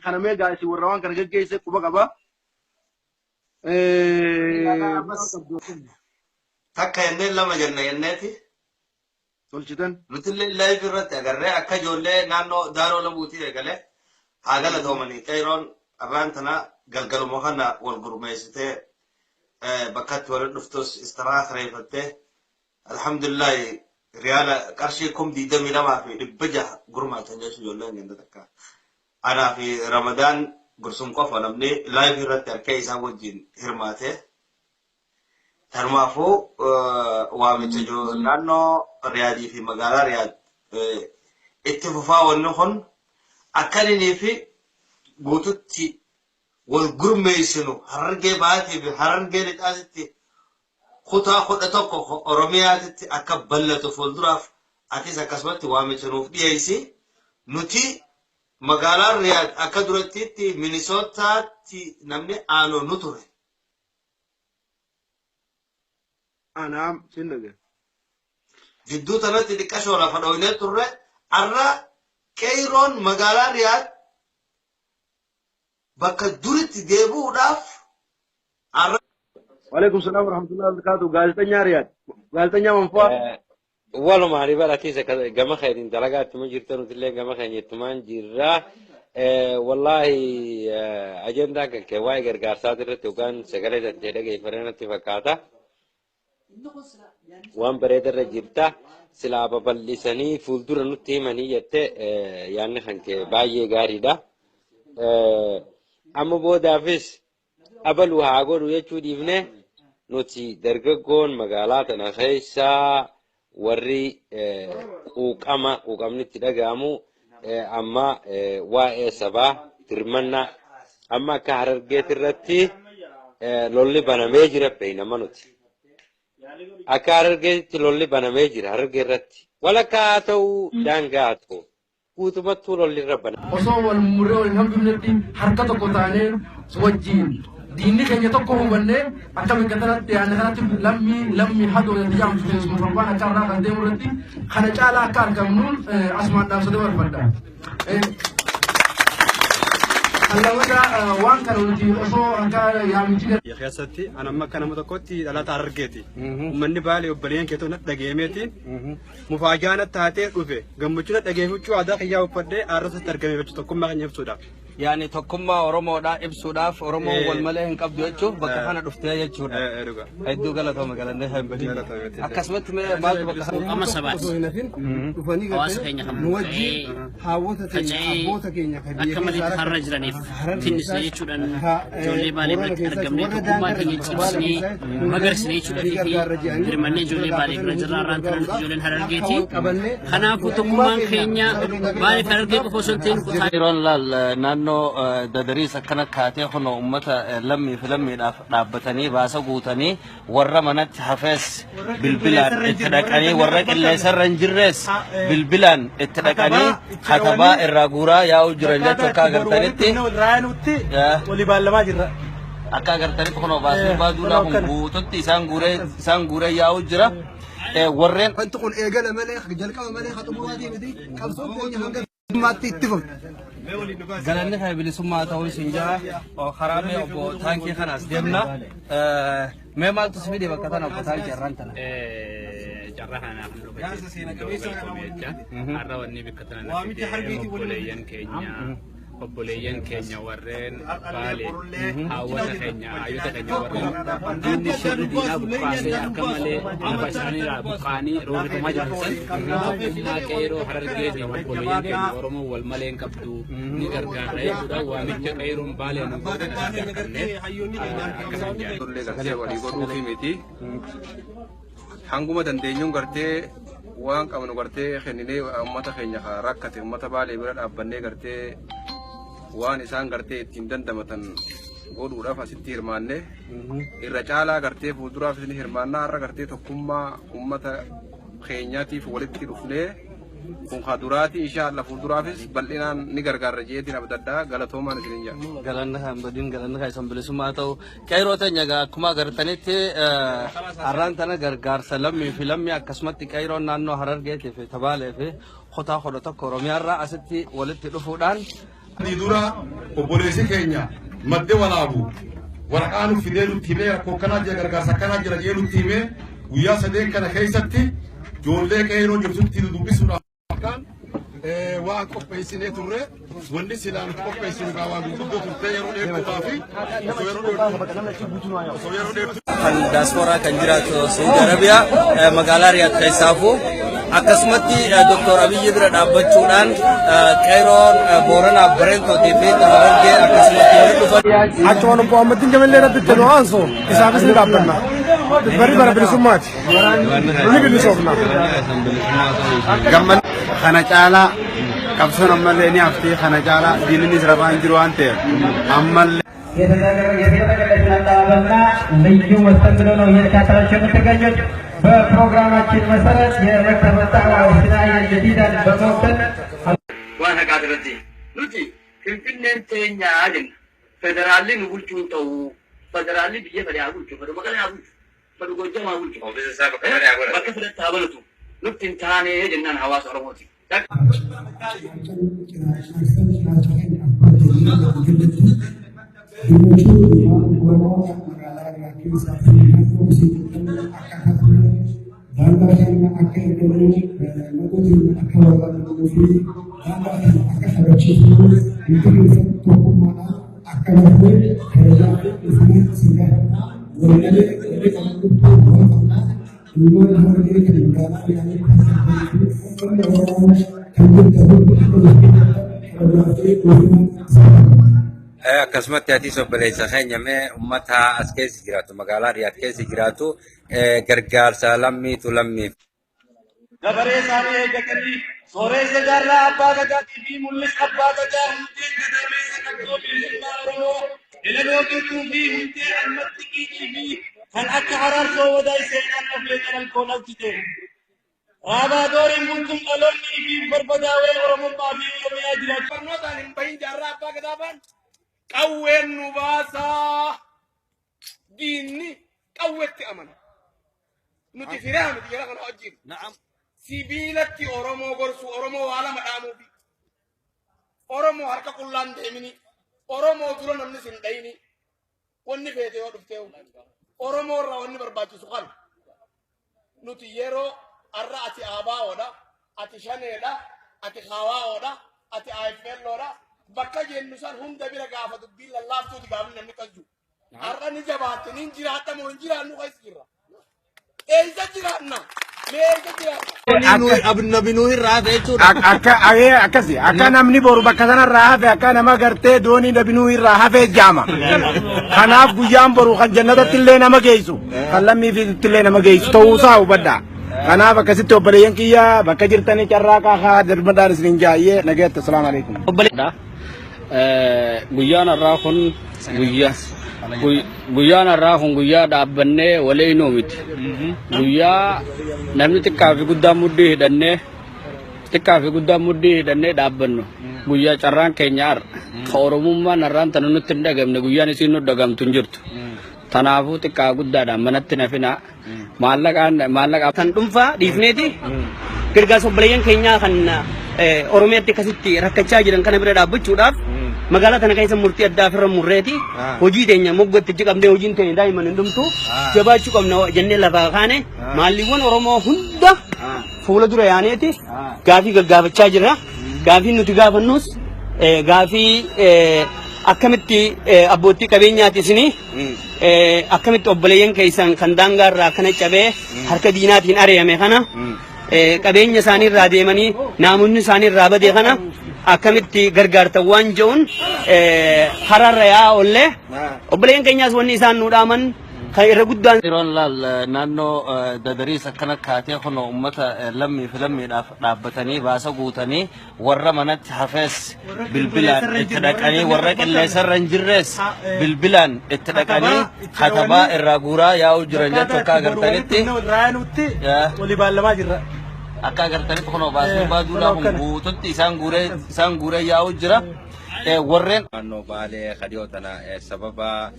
Kana mee gaa isin warra waan kana geggeesse quba qaba. Takka jennee lama jenna jenneeti. Tolchitan. Nutillee live irratti agarree akka ijoollee naannoo Daaroo Labuutii eegalee haa galatoomanii qeeyroon arraan tana galgaluma kana wal gurmeessitee bakkatti walitti dhuftus istaraa kireeffattee alhamdulillahi riyaala qarshii 22,600 gurmaachan jechuun ijoolleen ganda takka. Anaa fi Ramadaan Gursum qofa namni live irratti harkee isaan wajjin hirmaate. Tanumaafuu waamicha naannoo Riyaadii fi magaalaa Riyaad itti fufaa wanni kun akka inni fi guututti wal gurmeessinu Harargee Bahaatii fi Harargee Lixaatitti kutaa 11 Oromiyaatitti akka bal'atu fuulduraaf atis akkasumatti waamicha nuuf dhiyeessi. Nuti magaalaan Riyaad akka durattiitti Minisootaatti namni aanu nu ture. Anaam sin dhagaye. Jidduu tanatti xiqqashoo lafa dhoynee turre arra qeeyroon magaalaa Riyaad bakka duritti deebi'uudhaaf arra. Waalaikum salaam warahmatullahi wabarakatuh. Gaazexanyaa Riyaad. Gaazexanyaa Manfaa. Walumaa ni baratiisa gama keetiin dalagaa ittuma jirta nutillee gama keenya ittumaan jirra. Wallaahi ajandaan kan kee waa'ee gargaarsaati irratti yookaan sagalee tantee dhageeffannee natti fakkaata. Waan bareeda irra jirta. Silaa babal'isanii fuuldura nutti himanii jette yaadni kan kee baay'ee gaariidha. Amma boodaafis abalu haa godhu jechuu dhiifne nuti dargaggoon magaalaa tana keessaa warri quuqama quuqamni itti dhaga'amu amma waa'ee sabaa dirmannaa amma akka Harargeeti irratti lolli banamee jira beeynama nuti. Akka Harargeetitti lolli banamee jira Harargee irratti. Walakkaa haa ta'u daangaa haa ta'u. Guutumattuu lolli irra baname. Osoo wal murree wal hin hambifnetti harka tokko taanee wajjiin diinni keenya tokko hubannee akka bakka tanatti dhiyaanne kanatti lammii lammii hadoo itti jaamsu keessuma torbaan akka irraa kan deemu irratti kana caalaa akka argamnuun asumaan dhaamsa dabarfadha. Kan lammataa waan kana nuti osoo akka yaamichi Biyya keessatti an amma akka nama tokkotti dhalataa Harargeeti. Uummanni Baalee obboleeyyan keetu natti dhaga'ameeti. Mufaajaa natti taatee dhufe. Gammachuu natti dhaga'ee huccuu aadaa kiyyaa uffadhee arrasatti argame jechuudha tokkummaa keenya ibsuudhaaf. Yaani tokkummaa Oromoodhaa ibsuudhaaf Oromoon wal malee hin qabdu jechuuf bakka kana dhuftee jechuudha. Eh, eh, dhugaa. Hedduu galatooma galannee hin badin. Galatooma. Akkasumatti mee maaltu bakka kana Quuqama sabaati. Hawaasa keenya kan buqqa'ee, faca'ee akka malee har'a jiraniif tinnisne jechuudhaan ijoollee Baalee biratti argamnee tokkummaa keenya cimsinee magarsinee jechuudhaaf fi hirmannee ijoollee Baalee bira jirra har'aan tana nuti ijoolleen Harargeeti. Kanaafuu tokkummaan keenya Baalee fi Harargee qofa osoo hin ta'in kutaa Yeroon laal naannoo dadariis akkana kaatee kunoo uummata lammii fi lammiidhaaf dhaabbatanii baasa guutanii warra manatti hafees bilbilaan itti dhaqanii warra qilleensarra hin jirres bilbilaan itti dhaqanii katabaa irraa guuraa yaa'uu jiran jechuu akka agartanitti. Raayanutti walii baallamaa jirra. Akka agartanitti kunoo baasni abbaa duulaa kun guututti isaan guuree isaan guuree yaa'uu jira. Warreen Wanti kun eegala malee jalqaba malee ka xumuraatii miti qabsoon keenya hanga bilisummaatti itti fufti. Galanni kan bilisummaa ta'uu isin jira. Karaa mee obbo taankii kanaas deemna. Mee maaltu si fide bakka tana obbo taankii har'aan tana? Carraa kanaaf nu dhufetti jecha har'a wanni bakka tana na fide obboleeyyan keenya obboleeyyan keenya warreen Baalee haawwata keenya hayyota keenya warreen diinni shirri diinaa buqqaasee akka malee lafa isaaniirraa buqqaanii roorrifamaa jiran san tokkummaa qeeroo Harargeetiin obboleeyyan keenya Oromoo wal malee hin qabdu ni gargaarra jechuudha waamicha qeeroon Baalee nu goote asitti argamne akkasan jedhan. Tollee gartee walii godhuufi miti. Hanguma dandeenyuun gartee waan qabnu gartee kenninee uummata keenya ka rakkate uummata Baalee bira dhaabbannee gartee waan isaan gartee ittiin dandamatan godhuudhaaf asitti hirmaanne irra caalaa gartee fuulduraafis ni hirmaannaa har'a gartee tokkummaa uummata keenyaatiif walitti dhufnee kun ka duraati insha Allah fuulduraafis bal'inaan ni gargaarra jeetiin abdadhaa galatoomaan isinin jedha. Galanni kan badin galanni kan isan bilisummaa ta'u qeeroo teenya egaa akkuma agartanitti har'aan tana gargaarsa lammii fi lammii akkasumatti qeeroon naannoo Harargeetii fi Tabaalee fi kutaa 11 Oromiyaarraa asitti walitti dhufuudhaan Dura Obboleessi keenya madde walaabu waraqaa nu fidee nutti himee rakkoo kanaa jira gargaarsa akkanaa jira jee nutti himee guyyaa sadeen kana keessatti ijoollee qeeroo jirtutti nu dubbisuudhaaf akkaan waan qopheessinee turre wanni silaa nuti qopheessinu gaa waan gurguddoo turtee yeroo dheertuudhaa fi osoo yeroo dheertuu osoo yeroo dheertuu kan daasporaa kan jiraatu Saudi Arabiyaa magaalaa Riyaad keessaafuu akkasumatti Dr. Abiyyi bira dhaabbachuudhaan qeeroon Booranaaf Bareentootii fi Harargee akkasumatti warri dhufan. Achumaan obbo Ahmadiin Jamallee irratti itti nu aansu isaafis ni dhaabbanna. Barri bara bilisummaati. Ni bilisoomna. Gamman kana caalaa qabsoon ammallee ni hafti kana caalaa diinnis rafaa hin jiru waan ta'eef ammallee. የተዘጋጀለትን አቀባበልና ልዩ መስተንግዶ ነው እየተካተላችሁ የምትገኙት። በፕሮግራማችን መሰረት የመክተብ ዳዕዋ ስናየ ጀዲዳን በመወከል waan haqaa irratti nuti Finfinneen teenyaa jenna. Federaalli nu bulchuu hin ta'u. Federaalli biyya fedhe haa bulchu. Fedhu Maqalee haa bulchu. Fedhu Gojjam haa bulchu. Bakka fedhetti haa balatu. Nutti hin taane jennaan hawaasa Oromooti. Daangaa keenya akka eegannu, namoota akka barbaadannuu fi daangaa keenya akka kabachiifnu hundi keessan tokkummaadhaan akka barree kabajaa fi ulfina isin gaafanna. Walmalee walii qabannuttuu waan qabna. Ilmaan Harargee kan magaalaa Riyaaditti argamanii fi uummanni Oromoo kan jirtan hundi akka kabajaa fi ulfina isin gaafanna. Akkasumatti atis obboleessa keenya mee uummata as keessa jiraatu magaalaa Riyaad keessa jiraatu gargaarsa lammiitu lammiif. Dabaree isaanii eeggatanii sooressa jaarraa abbaa gadaatii fi mul'isa abbaa gadaa hundeen gadameessa qabsoo bilisummaa Oromoo elaloo qilxuu fi hundee ammatti qiicii fi kan akka haraarsoo wadaa seenaan lafee calanqoo dhalchite. Raabaa dooriin bultuun dhaloonni fi barbadaawee Oromummaa fi Oromiyaa jiraatu. Barnootaan hin bahin jaarraa abbaa gadaa baan qawween nu baasaa diinni qawwetti amana. Nuti firaa miti jara kana wajjin. Sibiilatti Oromoo gorsu Oromoo waa lama dhaamuufi. Oromoo harka qullaan deemini. Oromoo dura namni sin dhayini. Wanni feete yoo dhuftee Oromoo irraa wanni barbaachisu kana. Nuti yeroo har'a ati ABO'dha, ati Shaneedha, ati HWO'dha, ati AFL'dha. Bakka jennu san hunda bira gaafa dubbiin lallaaftuuti gaafni namni qasju. Har'a ni jabaatte ni jiraadha moo hin jiraannu keessa jirra. Eessa jiraanna? Mee eessa jiraanna? Abnabinuu irraa hafe jechuudha. Akka akkasi akka namni boru bakka sanarraa hafe akka nama gartee doonii dabinuu irraa hafe jaama. Kanaaf guyyaan boru kan jannatatti illee nama geessu kan lammii fi illee nama geessu ta'uusaa hubadha. Kanaaf akkasitti obboleeyyan kiyya bakka jirtanii carraa haa darmadhaan isin jaayyee nagaatti assalaamu alaikum. Guyyaan har'aa kun guyyaa guyyaan har'aa kun guyyaa dhaabbannee waliinuu miti. Guyyaa namni xiqqaa fi guddaan muddii hidhannee xiqqaa fi guddaan muddii hidhannee dhaabbannu. Guyyaa carraan keenya har'a. Ka Oromummaan har'aan tana nutti hin dhagamne guyyaan isiin nu dhagamtu hin jirtu. Tanaafuu xiqqaa guddaadhaan manatti nafinaa. Maallaqaan maallaqa. Kan dhuunfaa dhiifneeti gargaarsa obboleeyyan keenyaa kan Oromiyaatti akkasitti rakkachaa jiran kana bira dhaabbachuudhaaf magaalaa tana keessa murtii addaa ofirra murreeti hojii teenya moggatti ijji qabnee hojiin teenya daa'imman hin dhumtu jabaachuu qabna jennee lafaa kaane maalliiwwan Oromoo hunda fuula dura yaaneeti gaafii gaggaafachaa jirra. Gaafiin nuti gaafannus gaafii akkamitti abbootii qabeenyaati isinii akkamitti obboleeyyan keessan kan daangaa irraa akkana cabee harka diinaatiin ari'ame kana qabeenya isaanii irraa deemanii naamonni isaanii irraa bade kana akkamitti gargaartan waan jedhuun karaarra yaa'aa oollee obboleeyyan keenyaas wanni isaan nu dhaaman kan irra guddaan. Yeroon laal naannoo dadariis akkana kaatee kun uummata lammii fi lammiidhaaf dhaabbatanii baasa guutanii warra manatti hafes bilbilaan itti dhaqanii warra qilleensarra hin jirres bilbilaan itti dhaqanii katabaa irraa guuraa yaa'uu jiran jechuu akka agartanitti. Raayanutti walii baallamaa jirra. Akka agartanitti kunoo baasni baaduudhaa kun guututti isaan guuree yaa'uu jira. Warreen Naannoo Baalee kadhiyoo tana sababa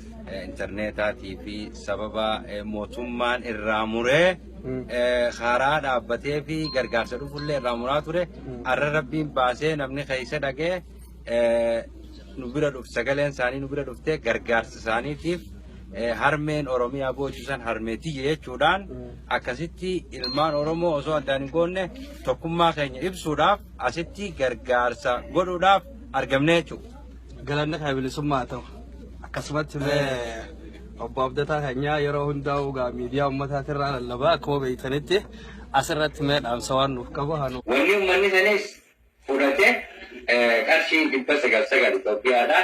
intarneetaatii fi sababa mootummaan irraa muree karaa dhaabbatee fi gargaarsa dhufullee irraa muraa ture. Har'a rabbiin baasee namni keessa dhaqee nu bira dhufte, sagaleen isaanii nu bira dhuftee gargaarsa isaaniitiif harmeen Oromiyaa boochisan harmeetiyya jechuudhaan akkasitti ilmaan Oromoo osoo addaan hin goonne tokkummaa keenya ibsuudhaaf asitti gargaarsa godhuudhaaf argamne jechuudha. Galanni kan bilisummaa ta'u akkasumatti illee obbo Abdataa keenyaa yeroo hundaa'u gaa miidiyaa uummataatirraa lallabaa akkuma beektanitti asirratti mee dhaamsa waan nuuf qabu haa nuuf. Wanni uummanni sanis fudhate qarshii 909 Itoophiyaadha.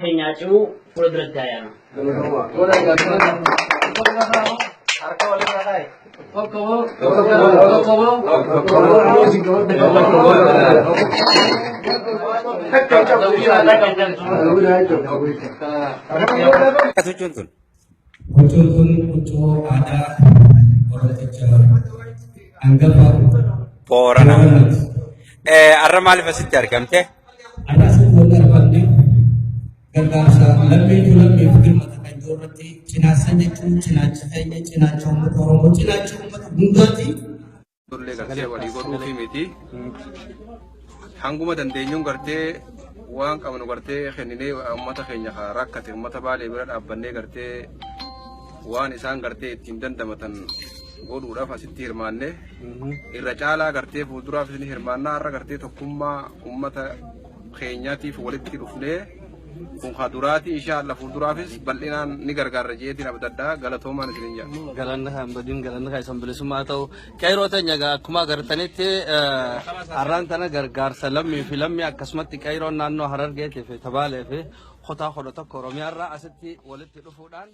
Keenyaachuu fuula duratti haa yaanu. Huccuun tun. Huccuun kun huccuu aadaa Oromticha hangafa Booranaa. Har'a maaliif asitti argamte? Har'a asitti wanti argamne gargaarsa lammiitu lammiif birmata kan jiru irratti cinaasa jechuun cinaacha keenya, cinaacha uummata Oromoo, cinaacha uummata hundaati. Illee gartee walii godhuufi miti. Hanguma dandeenyuun gartee waan qabnu gartee kenninee uummata keenya ka rakkate, uummata Baalee bira dhaabbannee gartee waan isaan gartee ittiin dandamatan godhuudhaaf asitti hirmaanne. Irra caalaa gartee fuulduraaf isin hirmaannaa. Har'a gartee tokkummaa uummata keenyaatiif walitti dhufnee kun ka duraati. Insha Allah fuulduraafis bal'inaan ni gargaarra jeetiin abdadhaa. Galatoomaan isinin jedha. Galanni kan badiin, galanni kan isan bilisummaa ta'u. Qeeroo teenya egaa akkuma agartanitti har'aan tana gargaarsa lammii fi lammii akkasumatti qeeroon naannoo Harargeetii fi Tabaalee fi kutaa 11 Oromiyaarraa asitti walitti dhufuudhaan.